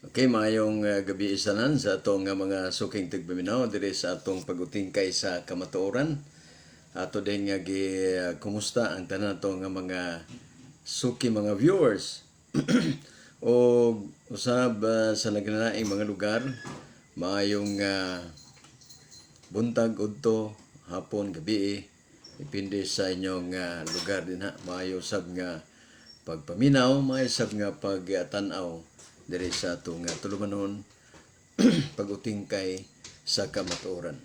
Okay, maayong gabi isanan sa atong mga suking tigpaminaw diri sa atong pagutingkay sa kamatuoran. Ato din nga gi kumusta ang tanan atong nga mga suki mga viewers o usab sa naglalaing mga lugar, maayong buntag, udto, hapon, gabi, depende sa inyong lugar dinha. Maayo usab nga pagpaminaw, maayo usab nga pagtan-aw diri sa atong tulumanon pagutingkay sa kamatuoran.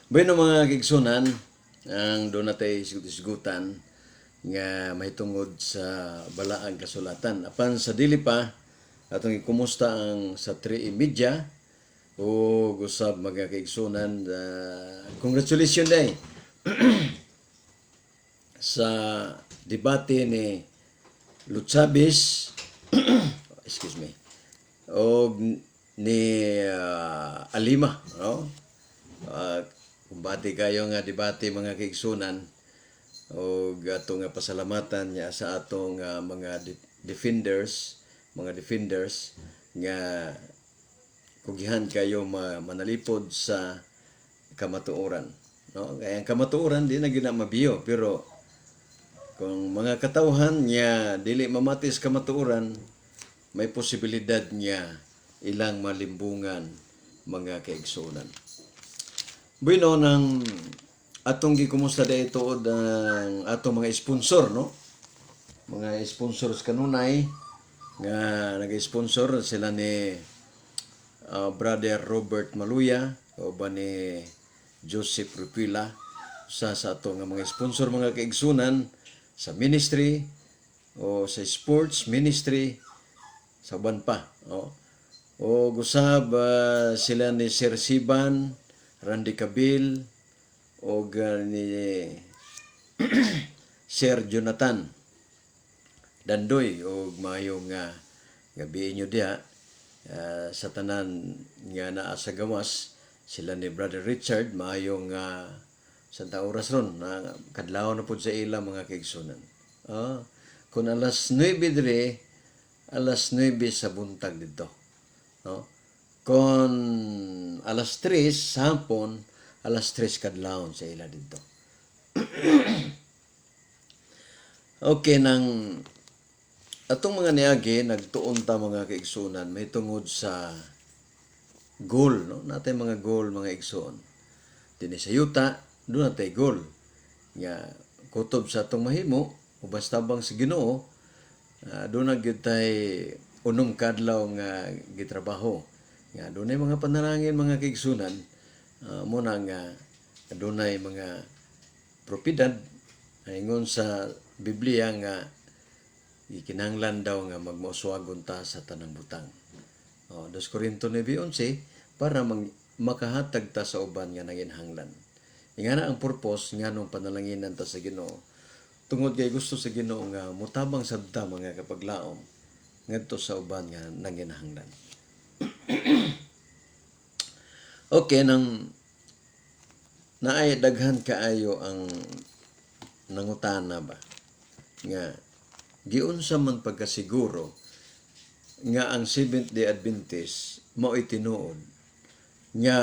Bueno, mga kaigsunan, ang doon natay isgut-isgutan nga mahitungod sa balaang kasulatan. Apan sa dili pa, atong ikumusta ang sa 3 Media o usab, mga kaigsunan, congratulations day sa debate ni Luchabis, excuse me, og ni Alima, no? Kumbate kayo nga debate, mga kaigsunan, og atong nga pasalamatan niya sa atong mga defenders nga kugihan kayo manalipod sa kamatuoran, no? Kaya ang kamatuoran di na gyud na mabiyo, pero kung mga katawhan niya dili mamati sa kamatuoran, may posibilidad niya ilang malimbungan, mga kaigsunan. Bueno, nang atong gikumusta dahil tuod ang atong mga sponsor, no? Mga sponsors kanunay nga nag-sponsor sila ni Brother Robert Maluya o ba ni Joseph Rupila sa atong nga mga sponsor, mga kaigsunan, sa ministry o sa sports ministry, sa uban pa, no? O gusab sila ni Sir Siban, Randy Cabil o ni Sir Jonathan Dandoy, og maayong nga gabi inyo diha sa tanan nga naa sa gawas, sila ni Brother Richard, maayong santa oras ron na kadlaw na pud sa ila, mga kaigsunan. Kung alas 9 dire, alas 9 sa buntag dito, no? Kung alas 3 sa hapon, alas 3 kadlawon sa ila dito. Okay, nang atong mga niagi nagtuon ta, mga kaigsunan, may tungod sa goal, no? Natay mga goal, mga igsoon. Dinhi sa yuta, doon natay goal. Nga kutob sa atong mahimo o basta bang sa Ginoo, doon na gyud tay unom kadlaw nga gitrabaho. Nga dunay mga panalangin, mga kaigsunan, mo na nga dunay mga propiedad, ingon sa Biblia nga gikinahanglan daw nga magmauswagon ta sa tanang butang. O, 2 Corinto 9:11, para makahatag ta sa uban nga nanginhanglan. Ingana ang purpose nganong panalanginan ta sa Ginoo. Tungod kay gusto sa Ginoo nga mutabang sad ta, mga kapaglaom, ngadto sa uban nga nanginahanglan. Okay, nang naay daghan kaayo ang nangutana ba nga giunsa man pagkasiguro nga ang Seventh Day Adventist mao'y tinuod nga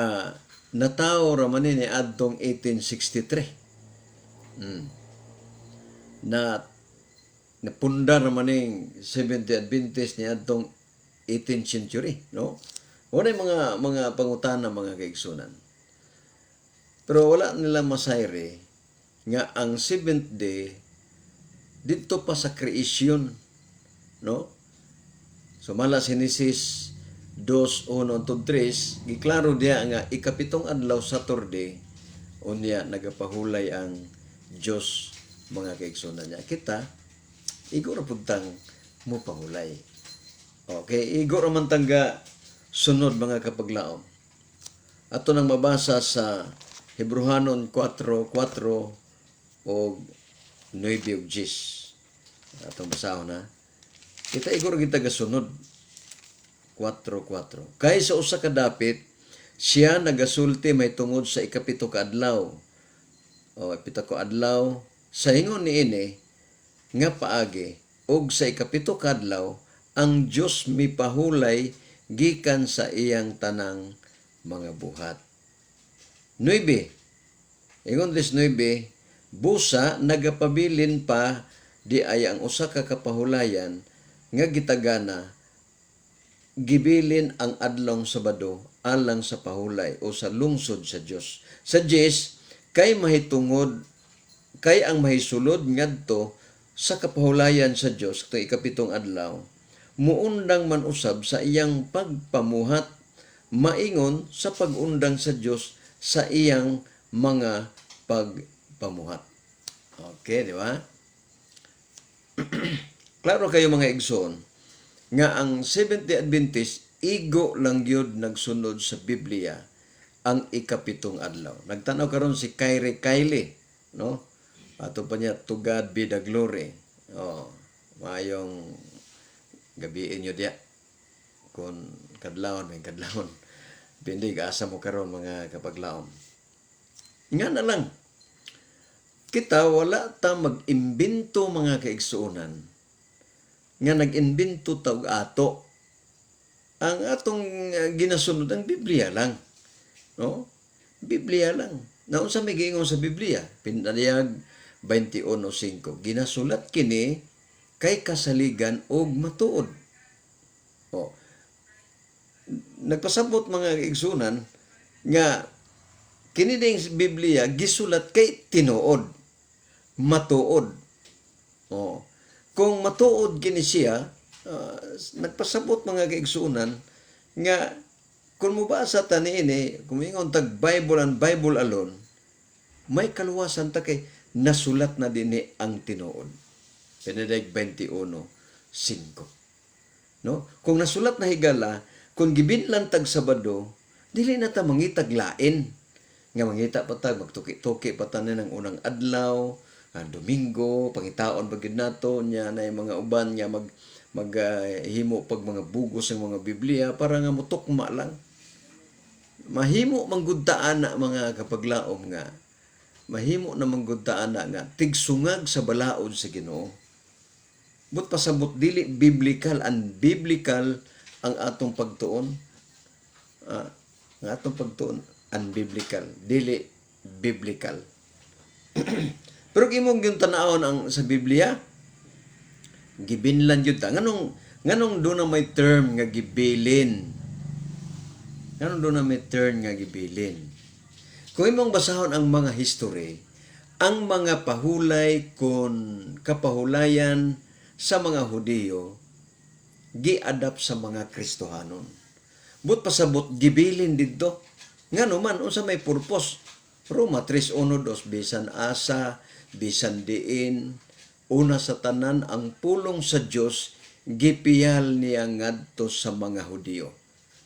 natawo ra man ni adtong 1863, na napundar ra man ning Seventh Day Adventist ni adtong 18th century, no? Wala mga pangutana, mga kaigsunan, pero wala nila masayre nga ang seventh day didto pa sa creation, no? Sumala sa Genesis 2:1 3, giklaro diya nga ikapitong adlaw, Saturday, unya nagapahulay ang Dios, mga kaigsunan niya. Kita igo ra pud tang mopahulay. Okay, igo ra man tangga sunod, mga kapaglaom. Ato nang mabasa sa Hebreohanon 4:4 o 9 ug 10. Atong basahon na. Kita igo ra kita gasunod. 4:4. Kay sa usa ka dapit, siya nagasulti may tungod sa ikapito ka adlaw. O ipito ka adlaw sa ingon niini nga paagi, ug sa ikapito ka adlaw Ang Dios mipahulay gikan sa iyang tanang mga buhat. 9. Ingon 19, busa nagapabilin pa di ay ang usa ka kapahulayan nga gitagana, gibilin ang adlong Sabado alang sa pahulay o sa lungsod sa Dios. Sa 10, kay mahitungod kay ang mahisulod ngadto sa kapahulayan sa Dios katong ikapitong adlaw, muundang man usab sa iyang pagpamuhat, maingon sa pag-undang sa Dios sa iyang mga pagpamuhat. Okay, di ba? Klaro kayo, mga igsoon, nga ang Seventh-day Adventist igo lang gyud nagsunod sa Biblia ang ikapitong adlaw. Nagtanaw karon si Kyrie Kylie, no? Ato pa niya, "To God be the glory." Oh, maayong gabi inyo diya. Kung kadlawon, may kadlawon. Depende asa mo karon, mga kapaglaom. Nga na lang, kita wala ta mag-imbento, mga kaigsuonan, nga nag-imbento ta og ato. Ang atong ginasunod ang Biblia lang. No? Biblia lang. Naunsa may giingon sa Biblia? Pinadayag 21:5. Ginasulat kini kay kasaligan og matuod. Oh. Nagpasabot, mga igsunan, nga kini ding Biblia gisulat kay tinuod, matuod. Oh. Kung matuod kini siya, nagpasabot, mga kaigsuonan, nga kung mobasa ta niini, kung ingon tag Bible and Bible alone, may kaluwasan ta kay nasulat na dinhi ang tinuod. Pinadayag 21:5. No? Kung nasulat na higala, kung gibinlan tag Sabado, dili na ta mangitag lain. Nga mangita pa ta, magtuki-tuki pa ta ng unang adlaw, ang Domingo, pangitaon pa gyud nato nya na mga uban nga mag mag himo pag mga bugos ng mga Biblia para nga motukma lang. Mahimo manggud ta ana, mga kapaglaom, nga mahimo na manggud ta ana nga tigsungag sa balaod sa Ginoo. But pasabot dili biblical, unbiblical ang atong pagtuon. Ang atong pagtuon unbiblical, dili biblical. Pero kung imong yung tanawon ang sa Biblia, gibinlan gyud ta. Nganong duna may term nga gibilin? Nganong duna may term nga gibilin? Kung imong basahon ang mga history, ang mga pahulay kon kapahulayan sa mga Hudiyo gi-adapt sa mga Kristohanon. But pasabot gibilin didto. Ngano man, unsa may purpose? Roma 3:1-2, bisan asa, bisan diin, una sa tanan ang pulong sa Dios gipiyal niya ngadto sa mga Hudiyo.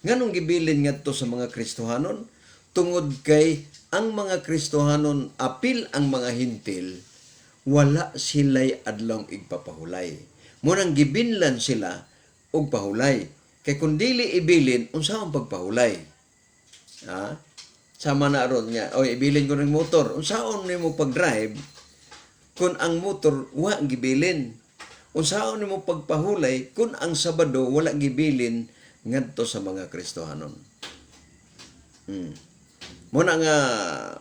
Nganong gibilin ngadto sa mga Kristohanon? Tungod kay ang mga Kristohanon apil ang mga Hintil, wala sila'y adlong igpapahulay. Munang gibinlan sila og pahulay. Kay kung dili ibilin, unsa ang pagpahulay? Ha? Sama na ron nga, "Oy, ibilin ko ng motor." Unsaon nimo pag-drive kung ang motor wa gibilin? Unsaon nimo pagpahulay kung ang Sabado wala gibilin ngadto sa mga Kristohanon? Muna nga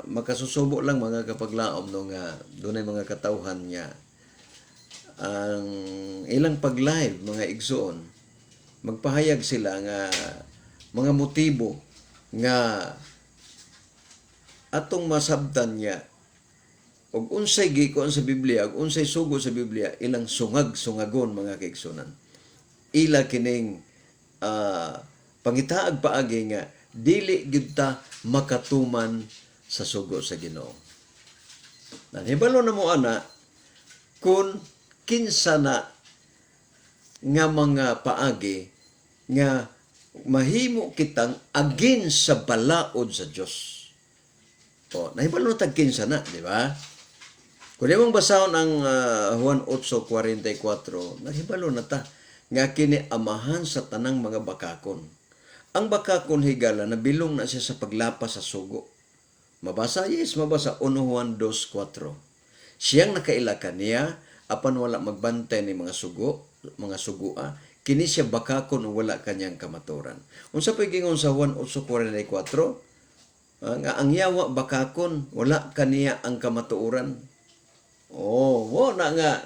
makasusubo lang, mga kapaglaom, no, nga dunay mga katawhan nga ang ilang pag-live, mga igsoon, magpahayag sila nga mga motibo nga atong masabtan niya og unsay gikuan sa Biblia ug unsay sugo sa Biblia, ilang sungag-sungagon, mga kaigsunan. Ila kining pangitaag paagi nga dili gyud ta makatuman sa sugo sa Ginoo. Nahibalo na mo ana kung kinsa na nga mga paagi nga mahimo kitang against sa balaod sa Dios. O, nahibalo na tag kinsa na, di ba? Kung imong basahon ang Juan 8:44, nahibalo na ta nga kini amahan sa tanang mga bakakon. Ang bakakon, higala, nabilong na siya sa paglapas sa sugo. Mabasa? Yes, mabasa. 1 Juan 2:4. Siyang nakaila kaniya, apan wala magbantay ni mga sugo, mga sugua, Kini siya bakakon o wala kanyang kamatuoran. Unsa pa gingon sa Juan 8:44? Nga ang yawa bakakon, wala kaniya ang kamatuoran. Oh, mo na nga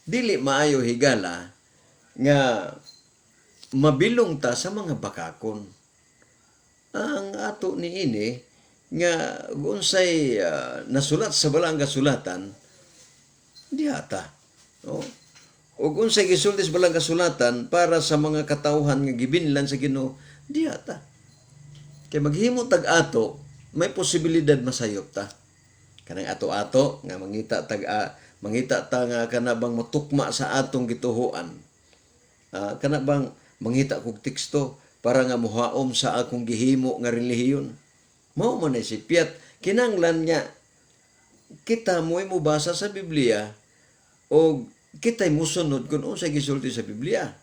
dili maayo, higala, nga mabilong ta sa mga bakakon. Ang ato ni ini nga unsay nasulat sa Balaang Kasulatan, diha ta. No? Ug unsay gisulti sa Balaang Kasulatan para sa mga katawhan nga gibinlan sa Ginoo, diha ta. Kay maghimo tag ato, may posibilidad masayop ta. Kanang ato-ato nga mangita ta nga kana bang matukma sa atong gituhuan. Kana bang mangita kog teksto para nga muhaom sa akong gihimo nga relihiyon. Mao man si Piat, kinanglan nga kita mo'y mobasa sa Biblia o kita'y musunod kung unsay gisulti sa Biblia.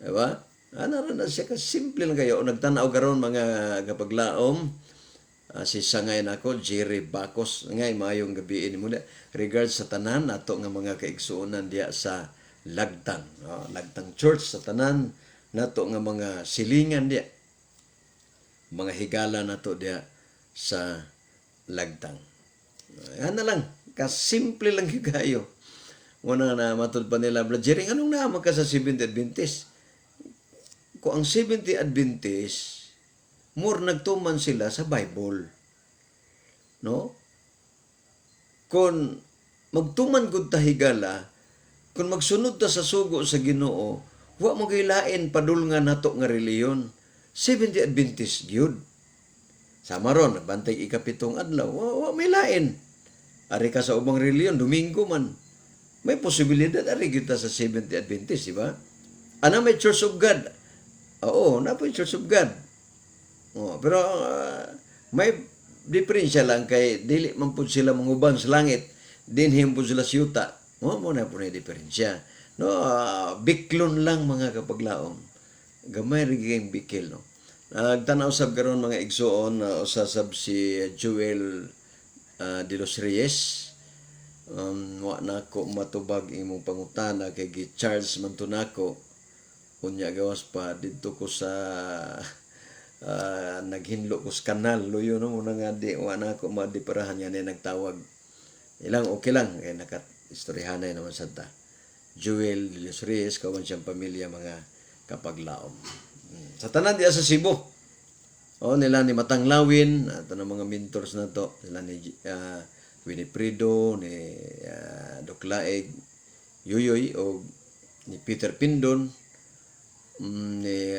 Diba? Ana ra na siya ka simple lang kayo. Nagtanaw karon, mga kapaglaom, si sangay nako Jerry Bacos ngay, maayong gabi nimo. Regards sa tanan nato nga mga kaigsuonan diya sa Lagtang, no? Lagtang Church, sa tanan nato nga mga silingan diya, mga higala nato diya sa Lagtang. Yan na lang, kasimple lang gyud kayo. Una na matud pa nila, "Brad Jerry, anong naman ka sa Seventh Adventist?" Kung ang Seventh Adventist, more nagtuman sila sa Bible. No? Kung magtuman gud ta, higala, kung magsunod ta sa sugo sa Ginoo, wa mo lain padulngan nato nga reliyon. Seventh Adventist gyud. Sama ron, nagbantay ikapitong adlaw, wa may lain. Ari ka sa ubang reliyon, Domingo man. May posibilidad ari kita sa Seventh Adventist, di ba? Ana may Church of God. Oo, na po Church of God. Oh, pero may diferensya lang kay dili man pud sila manguban sa langit, dinhi pud sila sa yuta. Mo na po na diferensya. No, biklon lang, mga kapaglaom. Gamay ra gyud bikil, no. Nagtanaw sab karon, mga igsuon, usa sab si Joel de los Reyes. Wa na ko matubag imong pangutana kay gi-charge man to nako. Unya gawas pa didto ko sa naghinlo ko sa kanal luyo, no, muna nga di wa na ako madiparahan nga ni nagtawag ilang. Okay lang kay naka istoryahanay naman sad ta. Joel de los Reyes kauban siyang pamilya, mga kapaglaom. Sa tanan diya sa Cebu. Oh, nila ni Matanglawin, ato ng mga mentors na to, sila ni Winifredo, ni Doklaeg, Yuyoy o ni Peter Pindon, ni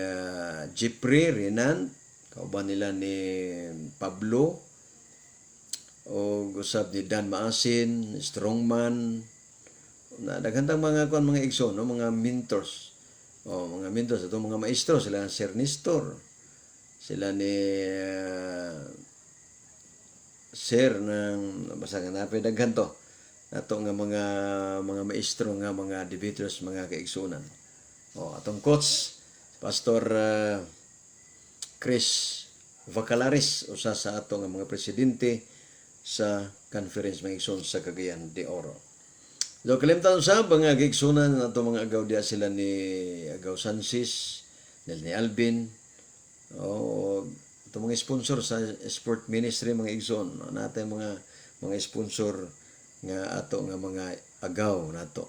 Jeffrey Renan, kauban nila ni Pablo, o usab ni Dan Maasin, Strongman, na daghan tang mga kuan, mga igsoon, no, mga mentors. O mga mentors ato, mga maestro sila Sir Nestor. Sila ni Sir ng basta nga napay daghan to nato nga mga maestro nga mga debaters, mga kaigsunan. O atong coach, Pastor Chris Vacalares, usa sa ato nga mga presidente sa conference, mga igsoon, sa Cagayan de Oro. So kalimtan sa mga kaigsunan ato mga agaw diya, sila ni Agaw Sanchez, nila ni Alvin, o ito mga sponsor sa sport ministry, mga igsoon natin, mga sponsor nga ato nga mga agaw nato.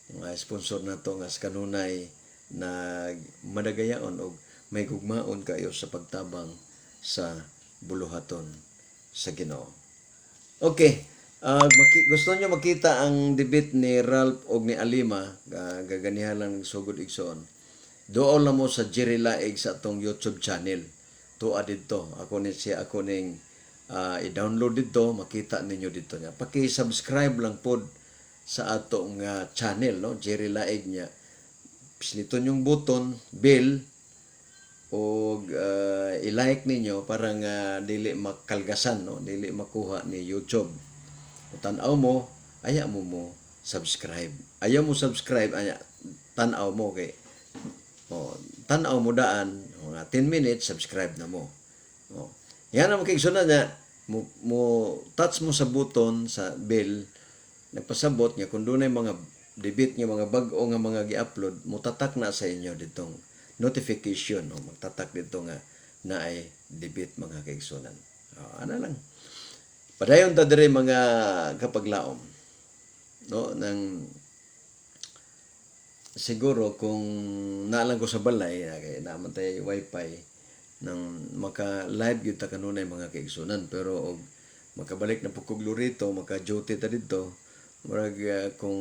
Mga sponsor nato nga sa kanunay nag madagayaon og may gugmaon kayo sa pagtabang sa buluhaton sa Ginoo. Okay. Gusto niyo makita ang debate ni Ralph og ni Alima, gaganihan lang sugod, igsoon. Doon lang mo sa Jerry Laig sa atong YouTube channel. Tuwa didto. Ako ni siya, ako ning i-download dito, makita ninyo dito niya. Paki-subscribe lang pod sa atong channel, no, Jerry Laig niya. Pisliton yung button, bell, o i-like ninyo para nga dili makalgasan, no, dili makuha ni YouTube. Tan-aw mo, aya mo mo subscribe. Ayaw mo subscribe, aya tan-aw mo kay oh, tan-aw mo daan mga 10 minutes, subscribe na mo. Oh. Yan ang makigsunan niya, mo touch mo sa button sa bell, nagpasabot nga kung dunay mga debate nga mga bag-o nga mga gi-upload, mutatak na sa inyo ditong notification, no? Magtatak dito nga naay debate, mga kaigsunan. Oh, ana lang. Padayon ta diri, mga kapaglaom, no, nang siguro kung naalang ko sa balay kay naa man tay wifi nang maka live gyud ta kanunay, mga kaigsunan, pero og makabalik na pud kog Loreto, maka duty ta didto, murag kung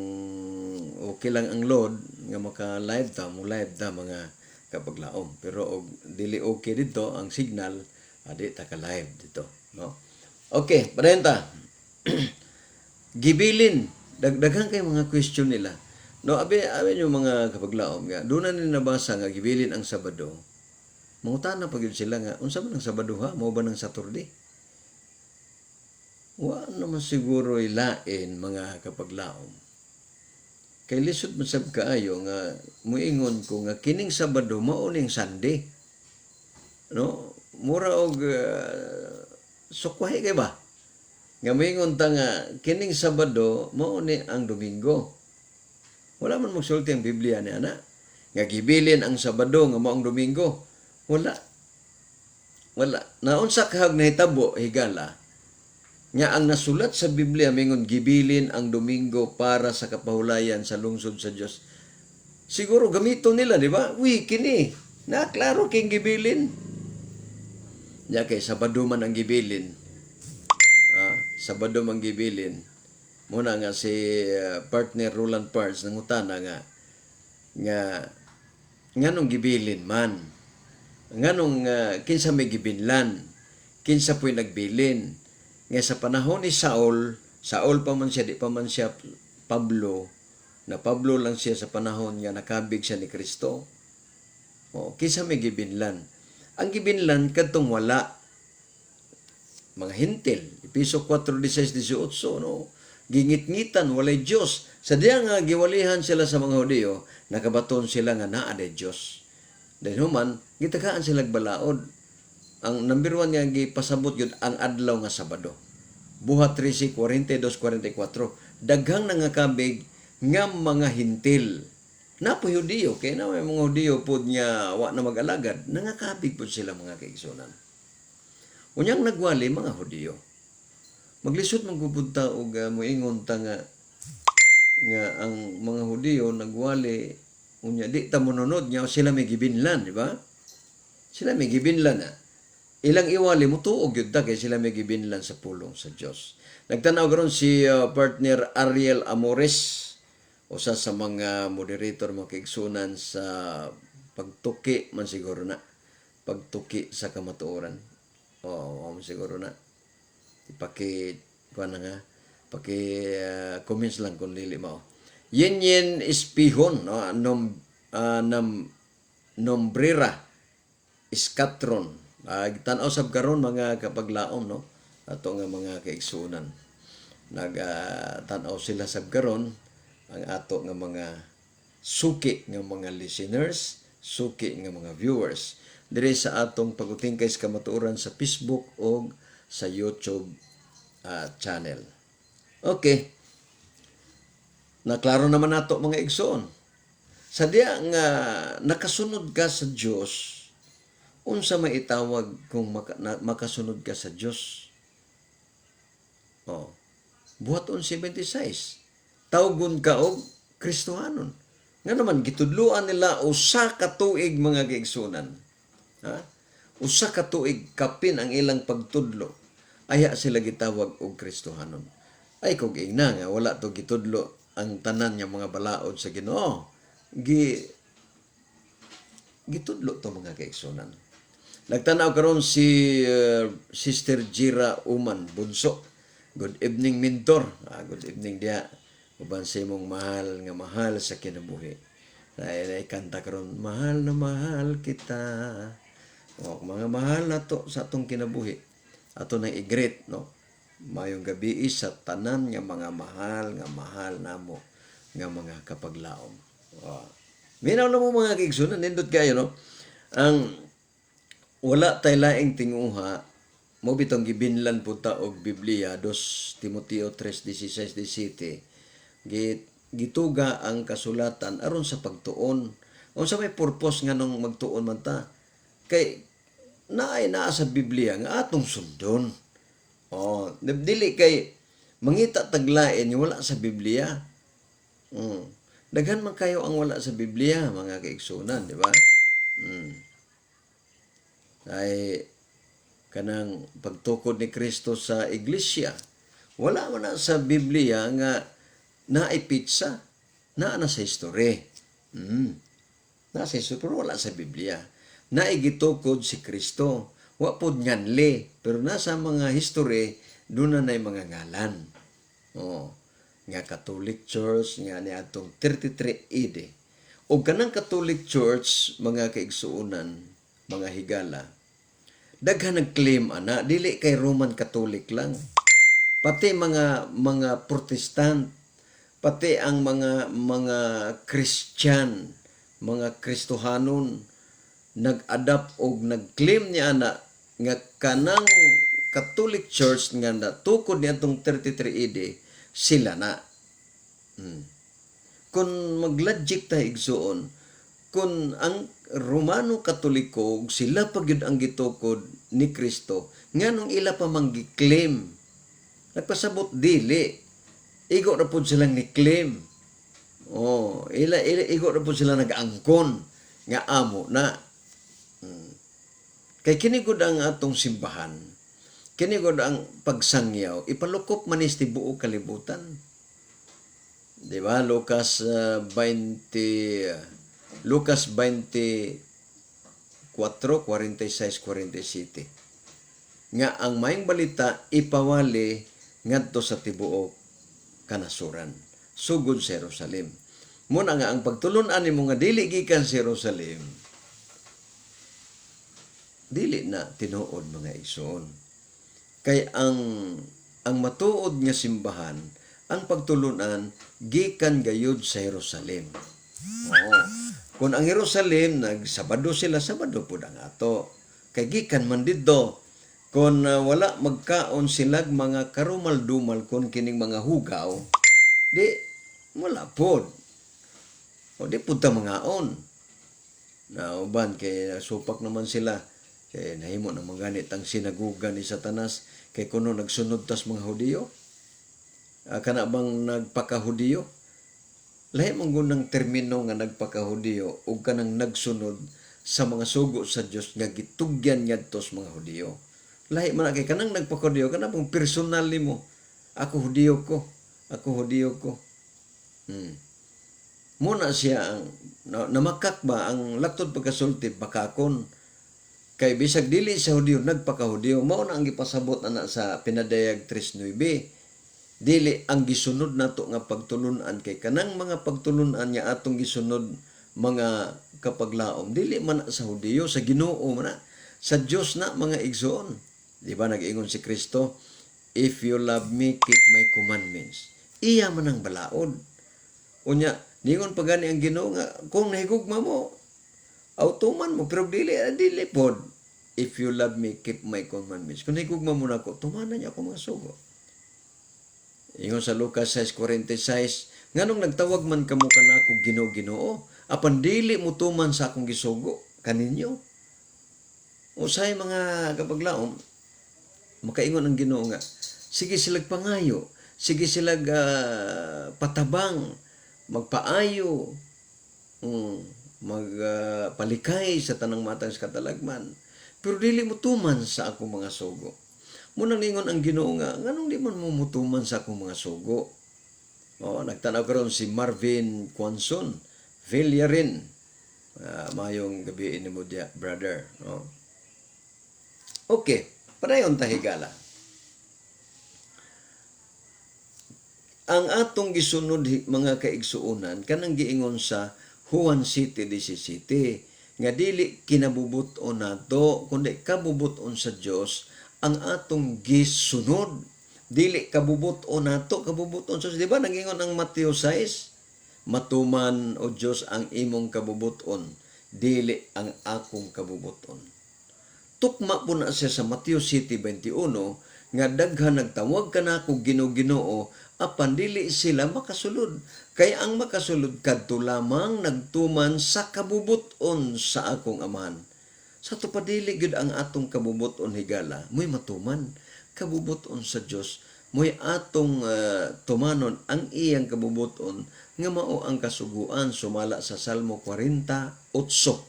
okay lang ang load nga maka live ta, mo live ta, mga kapaglaom, pero og dili okay didto ang signal, adi ta ka live dito, no? Okay, padayon ta. Gibilin, daghan kay mga question nila, no? Abi abi nyo, mga kapaglaom, nga doon na nila nabasa nga gibilin ang Sabado, mangutana pa gyud sila nga unsa man ang Sabado, ha, mao ba ng Saturday? Wa naman siguro ilain, mga kapaglaom, kay lisod man sab kaayo nga muingon ko nga kining Sabado mao ning Sunday, no? Mura og sukwahi kay ba nga moingon ta nga kining Sabado mao ni ang Domingo. Wala man magsulti ang Biblia ni ana nga gibilin ang Sabado nga mao ang Domingo. Wala, wala. Naunsa kahag nahitabo higala nga ang nasulat sa Biblia mingon gibilin ang Domingo para sa kapahulayan sa lungsod sa Dios? Siguro gamito nila, di ba? Uy, kini na klaro king gibilin nya kay Sabado man ang gibilin. Ah, Sabado man gibilin. Muna nga si partner Roland Parks nangutana nga nga nganong gibilin man, nganong kinsa may gibinlan, kinsa po'y nagbilin? Nga sa panahon ni Saul, Saul pa man siya, di pa man siya Pablo, na Pablo lang siya sa panahon nga nakabig siya ni Kristo. O, kinsa may gibinlan? Ang gibinlan kadtong wala, mga Hentil, Epeso 4:16-18, no? Gingitngitan, walay Dios. Sa diya nga giwalihan sila sa mga Hudiyo, nakabaton sila nga naa day Dios. Dahil human, gitagaan sila balaod. Ang number one nga gipasabot yun, ang adlaw nga Sabado. Buhat 13:42-44. Daghang nangakabig nga mga Hentil. Na po Hudiyo, kay na may mga Hudiyo pod nga wa na mag-alagad, nangakabig pod sila, mga kaigsunan. Unyang nagwali mga Hudiyo. Maglisod man gud ta og moingon ta nga nga ang mga Hudiyo nagwali, unya di ta monunod nga sila may gibinlan, di ba? Sila may gibinlan na. Ilang iwali mo tuog gyud ta kay sila may gibinlan sa pulong sa Dios. Nagtanaw karon si partner Ariel Amores, usa sa mga moderator, mga kaigsunan, sa pagtuki man siguro na. Pagtuki sa kamatuoran. Oo, man siguro na. Ipaki kuan na nga, paki comments lang kung dili mao. Yen Yen Espihon, no, nom nam Nombrera Iskatron. Tan-aw sab karon, mga kapaglaom, no? Ato nga mga kaigsunan. Nag tan-aw sila sab karon ang ato nga mga suki nga mga listeners, suki nga mga viewers dire sa atong pag-utingkay sa kamatuoran sa Facebook o sa YouTube channel. Okay. Naklaro naman nato, mga igsoon. Sa diya nga nakasunod ka sa Dios, unsa may itawag kung makasunod ka sa Dios? Oh. Buhat 11:26. Tawgon ka og Kristohanon. Nga naman gitudloan nila 1 ka tuig, mga kaigsunan. Ha? 1 ka tuig kapin ang ilang pagtudlo. Aya sila gitawag og Kristohanon. Ay kog ingna nga wala to gitudlo ang tanan nga mga balaod sa Ginoo. Gitudlo to, mga kaigsunan. Nagtanaw karon si Sister Jira Uman Bunso. Good evening, mentor. Ah, good evening diha. Uban sa imong mahal nga mahal sa kinabuhi. Ay, kanta karon, "Mahal na mahal kita." O, mga mahal na to sa atong kinabuhi. Ato nang i-greet, no? Mayong gabi sa tanan nga mga mahal nga mahal namo nga mga kapaglaom. O. Minaw na mo, mga kaigsunan, nindot kayo, no? Ang wala tay laing tinguha mo bitong gibinlan po ta og Biblia, 2 Timoteo 3:16-17 gi. Gituga ang kasulatan aron sa pagtuon. Unsa may purpose nganong magtuon man ta? Kay naay naa sa Biblia nga atong sundon. Oh, dili kay mangita tag lain nga wala sa Biblia. Daghan man kayo ang wala sa Biblia, mga kaigsunan, di ba? Ay kanang pagtukod ni Kristo sa iglesia. Wala man na sa Biblia nga naay petsa. Naa na sa history. Naa sa history, pero wala sa Biblia. Naay gitukod si Kristo. Wa pod nganli, pero nasa mga history doon na na'y mga ngalan. Oh, nga Catholic Church nga niadtong 33 AD. O kanang Catholic Church, mga kaigsuonan, mga higala, daghan nag-claim ana, dili kay Roman Catholic lang. Pati mga Protestant, pati ang mga Christian, mga Kristohanon nag-adapt og nag-claim niya ana nga kanang Catholic Church nga natukod niadtong 33 AD sila na. Kung mag-logic ta, igsuon, kung ang Romano Katoliko ug sila pa gyud ang gitukod ni Kristo, nganong ila pa man gi-claim? Nagpasabot dili. Igo ra pud silang ni-claim. Oh, ila igo ra pud sila nag-angkon nga amo na. Kay kini gud ang atong simbahan. Kini gud ang pagsangyaw, ipalukop man ni sa tibuok kalibutan. Di ba? Lucas 20, Lucas 24, 46, 47. Nga ang maayong balita ipawali ngadto sa tibuok kanasuran. Sugod sa Jerusalem. Muna nga ang pagtulun-an nimo nga dili gikan sa Jerusalem, dili na tinuod, mga igsoon. Kay ang matuod nga simbahan, ang pagtulunan gikan gayud sa Jerusalem. Oo. Kung ang Jerusalem nagsabado sila, Sabado pud ang ato. Kay gikan man didto. Kung wala magkaon silag mga karumal-dumal kon kining mga hugaw, di wala pod. O di pud ta mangaon. Na uban kay supak naman sila kay nahimo na ganit ang sinaguga ni Satanas kay kuno nagsunod tas mga Hudiyo. Kana bang nagpakahudiyo? Lahi man gud ng termino nga nagpakahudiyo ug kanang nagsunod sa mga sugo sa Dios nga gitugyan ngadto sa mga Hudiyo. Lahi man na kay kanang nagpakahudiyo kana pong personal nimo. Ako Hudiyo ko. Ako Hudiyo ko. Muna siya ang namakak ba ang laktod pagkasulti bakakon. Kay bisag dili sa Hudiyo nagpakahudiyo, mao na ang gipasabot ana sa Pinadayag 3.9. Dili ang gisunod nato nga pagtulunan kay kanang mga pagtulunan nga atong gisunod, mga kapaglaom, dili man na sa Hudiyo, sa Ginoo man na, sa Dios na, mga igsoon. Di ba nag-ingon si Kristo, "If you love me, keep my commandments"? Iya man ang balaod. Unya ningon pa gani ang Ginoo nga kung nahigugma mo, awtuman mo, pero dili dili pod. "If you love me, keep my commandments." Kung nahigugma mo nako, tumanan niyo ako mga sugo. Ingon sa Lucas 6:46, "Nganong nagtawag man kamo kanako Ginoo, Ginoo, apan dili mo tuman sa akong gisugo kaninyo?" Usay, mga kapaglaom, makaingon ang Ginoo nga sige silag pangayo, sige silag patabang, magpaayo, magpalikay sa tanang matang sa katalagman. Pero dili mo tuman sa akong mga sugo. Munang ningon ang Ginoo nga, nganong di man mo mutuman sa akong mga sugo? Oh, nagtanaw karon si Marvin Quanson Villarin. Mayong gabi nimo diya, brother. No? Okay, padayon ta, higala. Ang atong gisunod, mga kaigsuonan, kanang giingon sa Juan 7:17 nga dili kinabubuton nato kundi kabubuton sa Dios ang atong gisunod. Dili kabubuton nato, kabubuton sa Dios. Di ba nagingon ang Mateo 6, "Matuman, o Dios, ang imong kabubuton, dili ang akong kabubuton"? Tukma po na siya sa Mateo 7:21 nga daghan nagtawag kanako, "Ginoo, Ginoo," apan dili sila makasulod. Kay ang makasulod kadto lamang nagtuman sa kabubuton sa akong Amahan. Sa ato pa, dili gyud ang atong kabubuton, higala, mo'y matuman. Kabubuton sa Dios mo'y atong tumanon ang iyang kabubuton nga mao ang kasuguan sumala sa Salmo 48.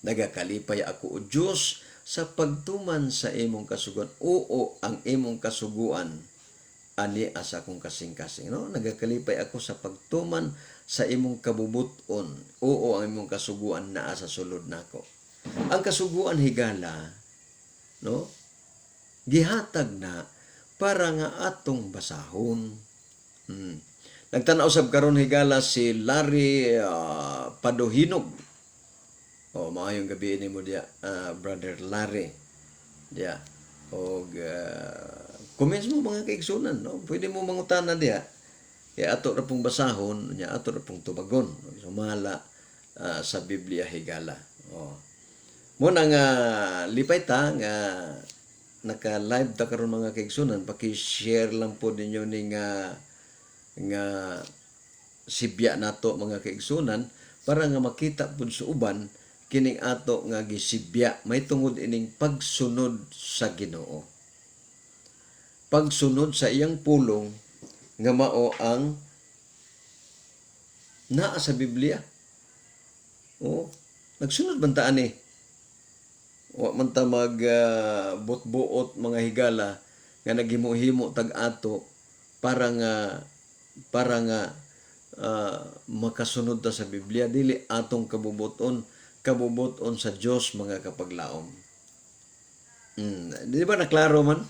"Nagakalipay ako, o Dios, sa pagtuman sa imong kasuguan. Oo, ang imong kasuguan ani sa akong kasing-kasing." No? Nagakalipay ako sa pagtuman sa imong kabubuton. Oo, ang imong kasuguan naa sa sulod nako. Ang kasuguan, higala, no? Gihatag na para nga atong basahon. Nagtanaw sab karon, higala, si Larry Padohinog. Oh, maayong gabi nimo diya, Brother Larry. Diya. Og comments mo, mga kaigsunan, no? Pwede mo mangutana diya. Kaya ato ra pong basahon, nya ato ra pong tubagon. Sumala sa Biblia, higala. Oh. Muna nga lipay ta nga naka-live ta karon, mga kaigsunan. Paki-share lang po ninyo ni nga nga sibya nato, mga kaigsunan, para nga makita pud sa uban kining ato nga gisibya may tungod ining pagsunod sa Ginoo, pagsunod sa iyang pulong nga mao ang naa sa Biblia. Oh, nagsunod man ta ani. Wa man ta mag buot-buot, mga higala, nga naghimo-himo tag ato para nga makasunod ta sa Biblia. Dili atong kabubuton, kabubuton sa Dios, mga kapaglaom. Di ba naklaro man?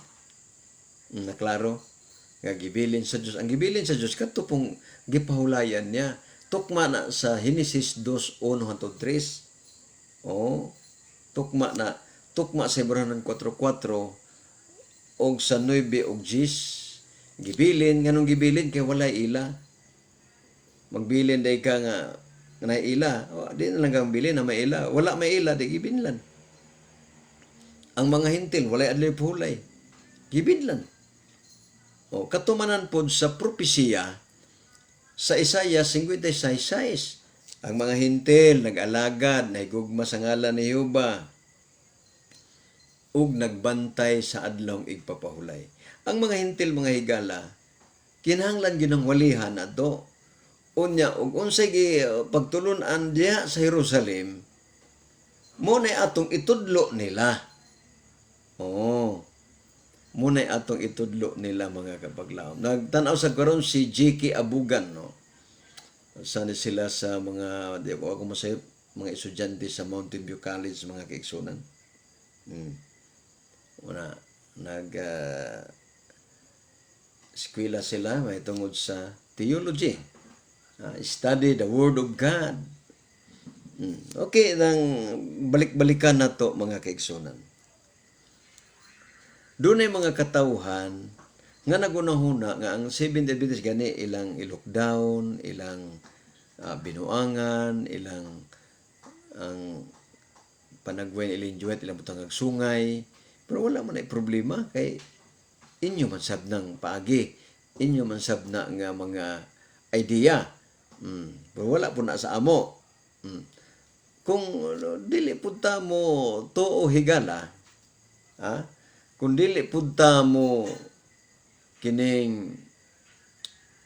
Naklaro nga gibilin sa Dios. Ang gibilin sa Dios kadto pong gipahulayan niya. Tukma na sa Henesis 2:1 hangtod 3. Oh, tukma na, tukma sa Hebrahanon 4:4 og sa 9 og 10. Gibilin, nganong gibilin? Kay walay ila. Magbilin day ka nga nga ila, o, di na lang kang bilin na may ila. Wala may ila, di gibinlan. Ang mga Hentil, walay adlaw pahulay. Gibinlan. O, katumanan pod sa propesiya sa Isaiah 56:6. Ang mga Hentil nag-alagad, nahigugma sa ngalan ni Jehova, ug nagbantay sa adlawng igpapahulay. Ang mga Hentil, mga higala, kinahanglan ginang walihan ato. Unya ug unsay gi pagtulun-an diha sa Jerusalem, mo na atong itudlo nila. Oo. Mo na atong itudlo nila, mga kapaglaom. Nagtan-aw sa karon si JK Abugan, no. Sana sila sa mga, di ko ako masayop, mga estudyante sa Mountain View College, mga kaigsunan. Una, nag eskwela sila may tungod sa theology. Study the Word of God. Okay, nang balik-balikan na to, mga kaigsunan. Doon ay mga katawhan nga nagunahuna nga ang Seventh Adventist gani ilang i-lockdown, ilang binuangan, ilang ang panagway ilang juwet, ilang butang sungay. Pero wala man ay problema kay inyo man sab ng paagi. Inyo man sab na nga mga idea. Pero wala po na sa amo. Kung ano, dili pud ta mo tuo, higala, ha? Kung dili pud ta mo kining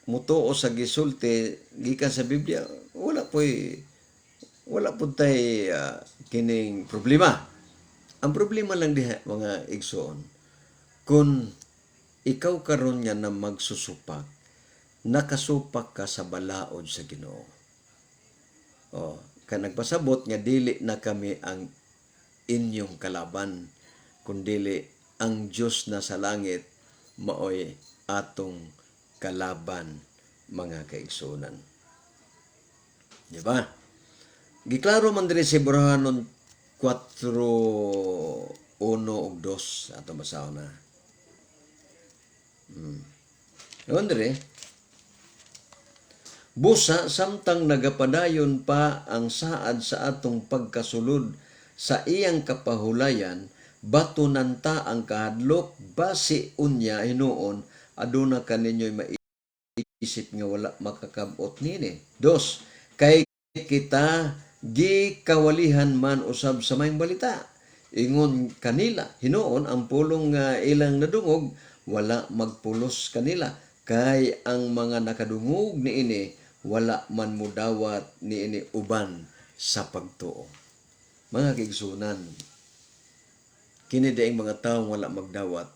mutuo sa gisulti gikan sa Biblia, wala pud tay kining problema. Ang problema lang diha, mga igsoon, kung ikaw karon nga na magsusupak, nakasupak ka sa balaod sa Ginoo. Oh, ka nagpasabot nga dili na kami ang inyong kalaban, kundili ang Dios na sa langit maoy atong kalaban, mga kaigsunan. Di ba? Giklaro man diri sa Hebrahanon 4:1 ug 2, ato basahon na. Ingon diri, "Busa samtang nagapadayon pa ang saad sa atong pagkasulod sa iyang kapahulayan, Batunan ta ang kahadlok, basi unya hinuon aduna kaninyo'y maisip nga wala makakabot nini. Dos, kay kita gikawalihan man usab sa maayong balita. Ingon kanila, hinuon ang pulong nga ilang nadungog wala magpulos kanila, kay ang mga nakadungog niini wala man mudawat niini uban sa pagtuo. Mga kaigsunan, kini diayng mga tawo wala magdawat,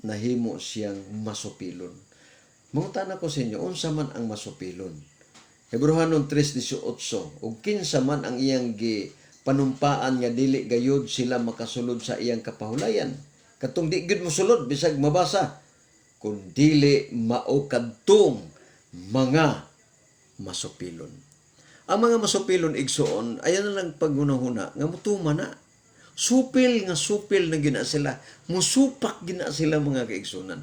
nahimo siyang masupilon. Mangutana ko sa inyo, unsa man ang masupilon? Hebreohanon 3:18, ug kinsa man ang iyang gi panumpaan nga dili gayud sila makasulod sa iyang kapahulayan? Katong di gyud mosulod bisag mabasa, kun dili mao kadtong mga masupilon. Ang mga masupilon, igsuon, ayan na lang paghunahuna nga mutuma na. Supil nga supil na gina sila. Musupak gina sila, mga kaigsunan.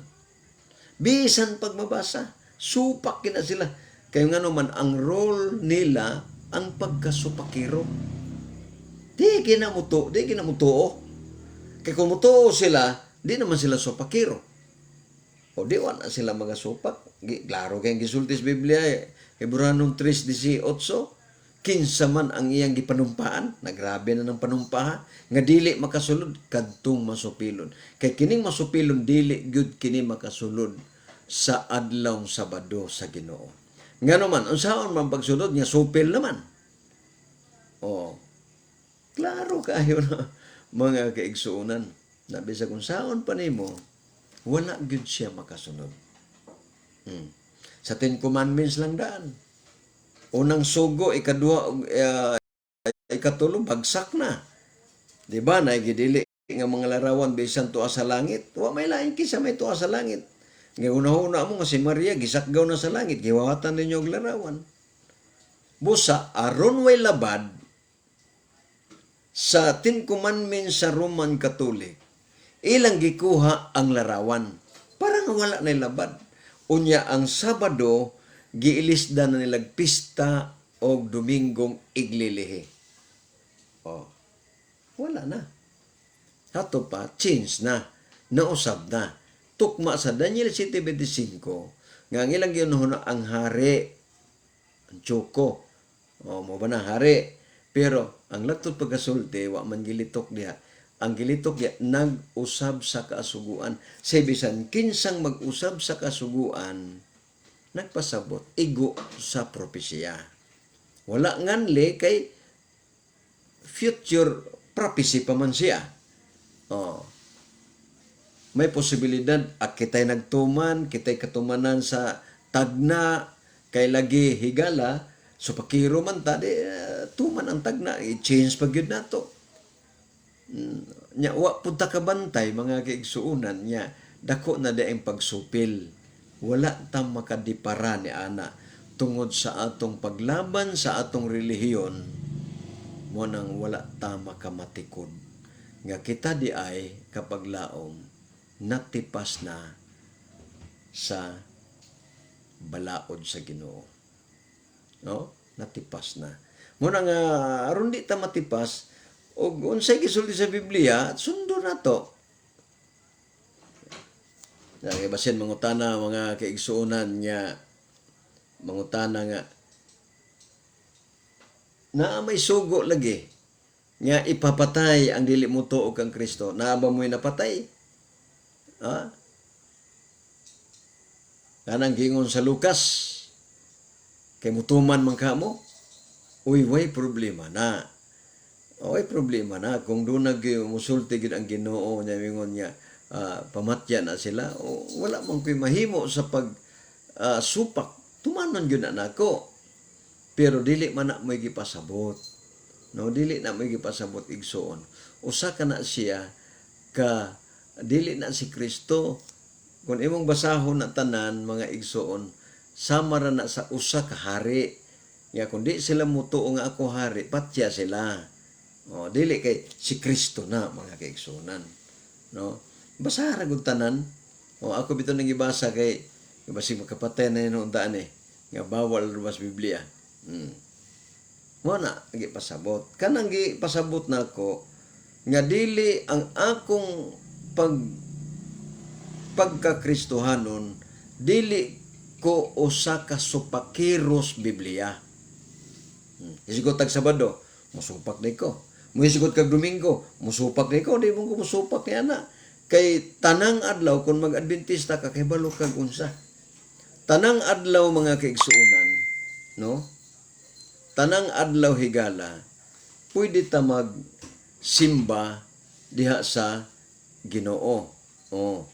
Bisan pag mabasa, supak gina sila. Kaya nga naman, ang role nila ang pagkasupakiro. Di gina mutuo. Kay kung mutuo sila, di naman sila supakiro. O di wala sila mga supak. Klaro kay gisulti sa Biblia eh. Hebreohanon 3:18, kinsa man ang iyang gipanumpaan, nagrabe na ng panumpaha, nga dili makasulod kadtong masupilon. Kay kining masupilon, dili gyud kini makasulod sa adlaw Sabado sa Ginoo. Ngano man, unsaon man pagsulod nga supil naman? Oh. Klaro kayo na, mga kaigsuonan. Na bisag unsaon pa nimo, wala gyud siya makasunod. Sa Ten Commandments lang daan. Unang sugo, ikaduha, ikatulo, bagsak na. Di ba? Naigidili nga mga larawan bisan tuwa sa langit. Wa may lain kisa may tuwa sa langit. Nga una-una mo nga si Maria gisakgaw na sa langit, giwawatan ninyo og larawan. Busa aron way labad sa Ten Commandments sa Roman Catholic, ilang gikuha ang larawan. Para nga wala na labad. Unya ang Sabado, giilisda na nilag pista og Dominggong iglilihi. Oh. Wala na. Hato pa, change na. Nausab na. Tukma sa Daniel 7:25, nga ang ilang ginuhuna ang hari, ang tsoko. O, mo ba na hari? Pero ang latod pagkasulti, wa man gilitok diha. Ang gilitok diha, nag-usab sa kasuguan. Sa bisan kinsang mag-usab sa kasuguan, nagpasabot, igo sa propesya. Wala nganli kay future prophecy pa man siya. Oh. May posibilidad at kita'y nagtuman, kita'y katumanan sa tagna, kay lagi higala, so pakiro man ta, di, tuman ang tagna, i-change pa gyud nato. Nya wa pud ta kabantay, mga kaigsuonan, nya dako na di ang pagsupil. Wala ta makadipara ni ana tungod sa atong paglaban sa atong relihiyon, mo nang wala ta makamatikod nga kita di ay kapag laom natipas na sa balaod sa Ginoo. No? Natipas na. Mo na nga aron di ta matipas og unsay gisulti sa Biblia, sundo na to. Kaya basin mangutana, mga kaigsuonan, nga mangutana nga naa may sugo lagi nga ipapatay ang dili mo tuo kang Kristo. Naa ba mo'y napatay? Ha? Kanang gingon sa Lucas, kay mutuman man ka mo, uy, way problema na. Way problema na. Kung doon nag musulti gid ang Ginoo niya, mingon niya, pamatya na sila, o, wala man ko'y mahimo sa pag supak, tumanon gyud na nako. Pero dili man na mo'y gipasabot. No, dili na mo'y gipasabot, igsuon. Usa ka na siya ka dili na si Kristo. Kung imong basahon na tanan, mga igsuon, sama ra na sa usa ka hari. Nga kung di sila mutuo nga ako hari, patya sila. O, dili kay si Kristo na, mga kaigsuonan. No? Basa ra gud tanan. O, ako bitaw nang gibasa kay basig makapatay na yun daan eh. Nga bawal rubas Biblia. Mo na gipasabot. Kanang gipasabot nako Nga dili ang akong pagkakristohanon, dili ko usa ka supakiros Biblia. Hisgot tag Sabado, musupak ni ko. Muhisgot kag Domingo, musupak ni ko. Di mo ko musupak niya na. Kay tanang adlaw kung mag-Adventista ka, kay balo kag unsa. Tanang adlaw, mga kaigsuonan, no? Tanang adlaw, higala, pwede ta mag simba diha sa Ginoo. Oh.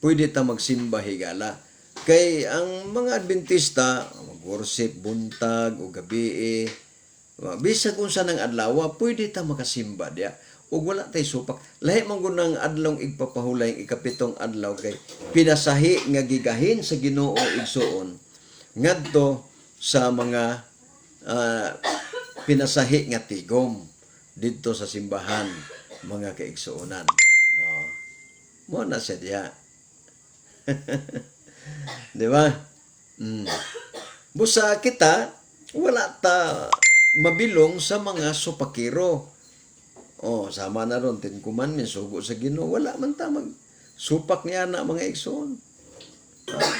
Pwede ta magsimba higala. Kay ang mga Adventista, mag-worship buntag o gabi, eh, bisag unsa ng adlaw, pwede ta makasimba diya. Ug wala tay supak. Lahi man gud ng adlong igpapahulay, ikapitong adlaw, kay pinasahi nga gigahin sa Ginoo, igsuon, ngadto sa mga pinasahi nga tigom didto sa simbahan, mga kaigsuonan. Oh. Mo na siya diha. Di ba? Busa kita, wala ta mabilong sa mga supakiro. Oh, sama na ron, Ten Commandments, sugo sa Ginoo, wala man ta mag supak niya na, mga igsoon. Ah.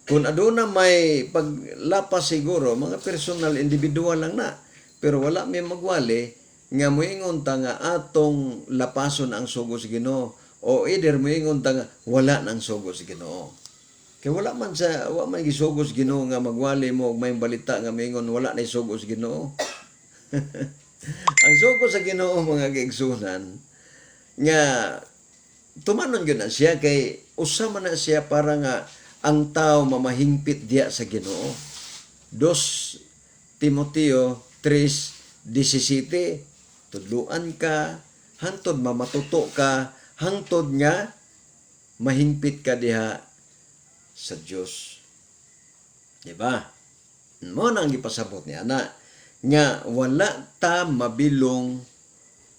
Kung aduna may paglapas siguro, mga personal, individual lang na. Pero wala may magwali nga moingon ta nga atong lapason ang sugo sa Ginoo o either moingon ta nga wala nang sugo sa Ginoo. Kay wala man gisugo sa Ginoo nga magwali mo og may balita nga moingon wala na sugo sa Ginoo. Ang sugo sa Ginoo, mga kaigsunan, nga tumanon gyud na siya kay usa man na siya para nga ang tao mamahingpit diya sa Ginoo. 2 Timoteo 3:17, tudluan ka hangtod mamatuto ka, hangtod nga mahingpit ka diha sa Dios. Di ba? Mo na ang gipasabot niya na nga wala ta mabilong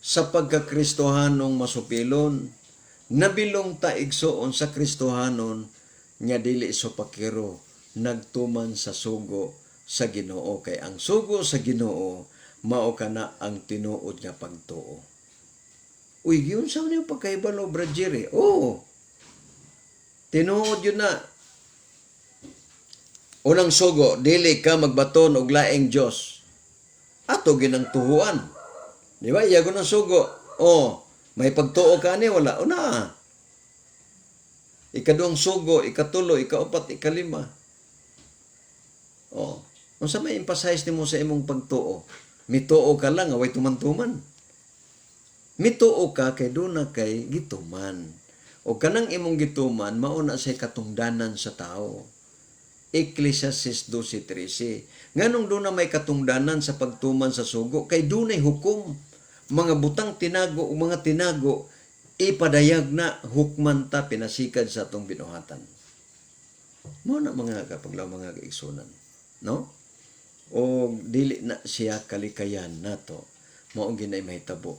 sa pagkakristohanong masupilon. Nabilong ta, igsuon, sa Kristohanon nga dili supakiro, nagtuman sa sugo sa Ginoo, kay ang sugo sa Ginoo mao kana ang tinuod nga pagtuo. Uy, giunsa niyo pagkahibalo, Brad Jerry? Oo. Tinuod yun na. Unang sugo, dili ka magbaton og laing Dios. Ato ginang tuhuan. Di ba? Iyago ng sugo. Oh, may pagtuo ka ani wala? Una. Ikaduhang sugo, ikatulo, ikaupat, ikalima. Oh. Unsa may emphasize nimo sa imong pagtuo? Mituo ka lang, way tuman-tuman. Mituo ka kay duna kay gituman. O kanang imong gituman, mao na say katungdanan sa tao. Ecclesiastes 12:13. Nganong doon na may katungdanan sa pagtuman sa sugo? Kay dunay hukom. Mga butang tinago o mga tinago, ipadayag na, hukman ta pinasikad sa atong binuhatan. Mo na, mga kapaglaw, mga kaigsunan. No? O dili na siya kalikayan nato. Mao ginay mahitabo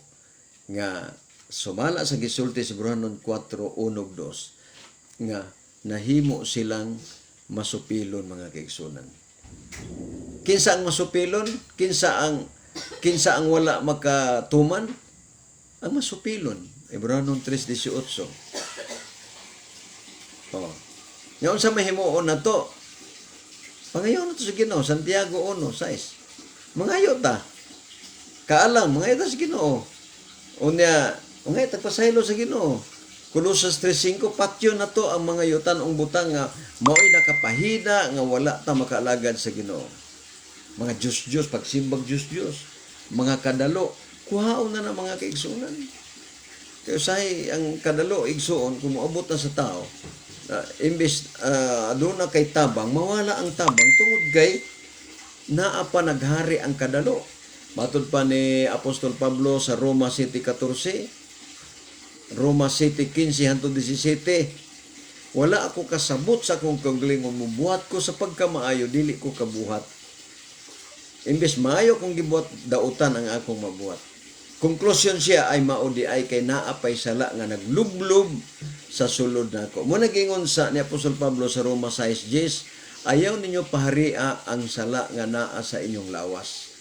nga sumala sa gisulti sa Hebreohanon 4:1-2 nga nahimo silang masupilon, mga kaigsunan. Kinsa ang masupilon? Kinsa ang wala makatuman? Ang masupilon. Hebreohanon 3:18. Oh. Ngayon sa mahimuon na to, pangayon na to sa Ginoo, Santiago 1:6. Mangayo ta. Kaalam, mangayo ta sa Ginoo. Unya, mangayo ta pasaylo sa Ginoo. Kolosas 3:5, patyo na to ang mga yutan ong butang nga mao'y nakapahina nga wala ta makaalagad sa Ginoo. Mga Diyos-Diyos, pagsimbag Diyos-Diyos, mga kadalo, kuhaon na na, mga kaigsunan. Kaya usahay ang kadalo, igsuon, kung moabot na sa tao, imbes doon na kay tabang, mawala ang tabang tungod kay naa pa naghari ang kadalo. Matod pa ni Apostol Pablo sa Roma 7:14, Roma 7:15 hangtod 17, "Wala ako kasabot sa akong kaugalingon, mubuhat ko sa pagkamaayo, dili ko kabuhat. Imbes maayo kong gibuhat, dautan ang akong mabuhat." Konklusyon siya ay mao di ay kay naa pay sala nga naglublob sa sulod nako. Mo nagingon sa ni Apostol Pablo sa Roma 6:10, "Ayaw ninyo paharia ang sala nga naa sa inyong lawas."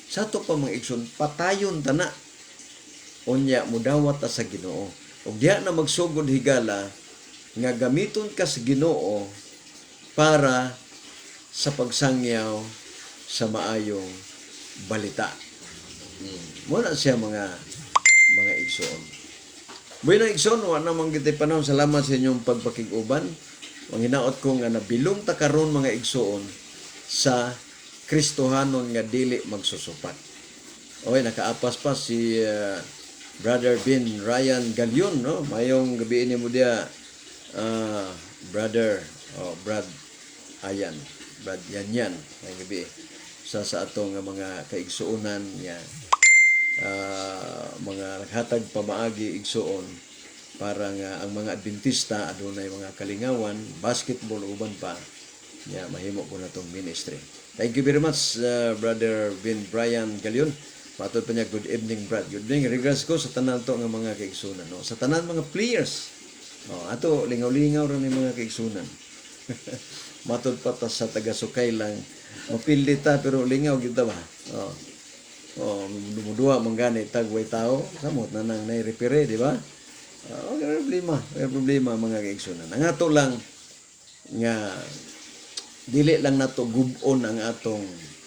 Sa ato pa, mga igsoon, patayon ta na. Unya mudawat ta sa Ginoo. Ug diha na magsugod, higala, nga gamiton ka sa Ginoo para sa pagsangyaw sa maayong balita. Mao na siya, mga igsoon. Bueno, igsoon, wa naman kitay panahon. Salamat sa inyong pagpakig-uban. Ang hinaot ko nga nabilong ta karon, mga igsoon, sa Kristohanon nga dili magsusupat. Okay, nakaapas pa si Brother Bin Ryan Galion, no? Mayong gabi nimo diya, brother, oh, Brad Ayan, Brad Yanyan, mayong gabi. Sa atong nga mga kaigsuonan nga mga naghatag pamaagi, igsuon, para nga ang mga Adventista adunay mga kalingawan, basketball, uban pa nya mahimo po na tong ministry. Thank you very much, Brother Vin Brian Galion. Matod pa niya, "Good evening, Brad." Good evening. Regards ko sa tanan to nga mga kaigsunan, no? Sa tanan mga players. Oh, ato lingaw-lingaw ra ni, mga kaigsunan. Matod pa ta sa taga-sukay lang, mapili ta pero lingaw gyud ta ba? Oh. Oh, muduwa man gani tag way tao, samot na nang nay-referee, di ba? Okay, problema, may problema, mga kaigsunan. Ang ato lang nga dili lang nato gub-on ang atong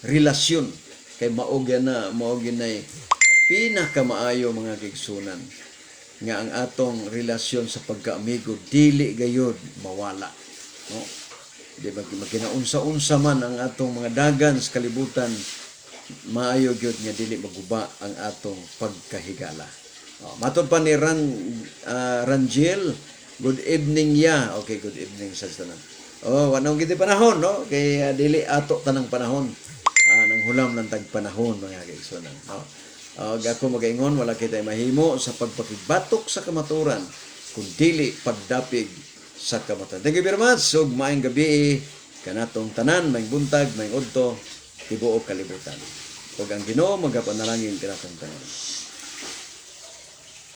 relasyon kay mao na mao ginay pinakamaayo, mga kaigsunan, nga ang atong relasyon sa pagkaamigo dili gayud mawala, no? Di ba, magkinaunsa-unsa man ang atong mga dagan sa kalibutan, maayo gyud nga dili maguba ang atong pagkahigala. Oh, matod pa ni Ran Rangiel, "Good evening ya." Okay, good evening sa tanan. Oh, wa na gid panahon, no? Kay dili ato tanang panahon. Nang hulam lang tag panahon, mga kaigsunan, no? Ako magaingon, wala kita mahimo sa pagpakigbatok sa kamaturan kung dili pagdapig sa kamaturan. Thank you very much. Ug maayong gabi kanatong tanan, maayong buntag, maayong udto, tibuok kalibutan. Ug ang Ginoo magapanalangin kanatong tanan.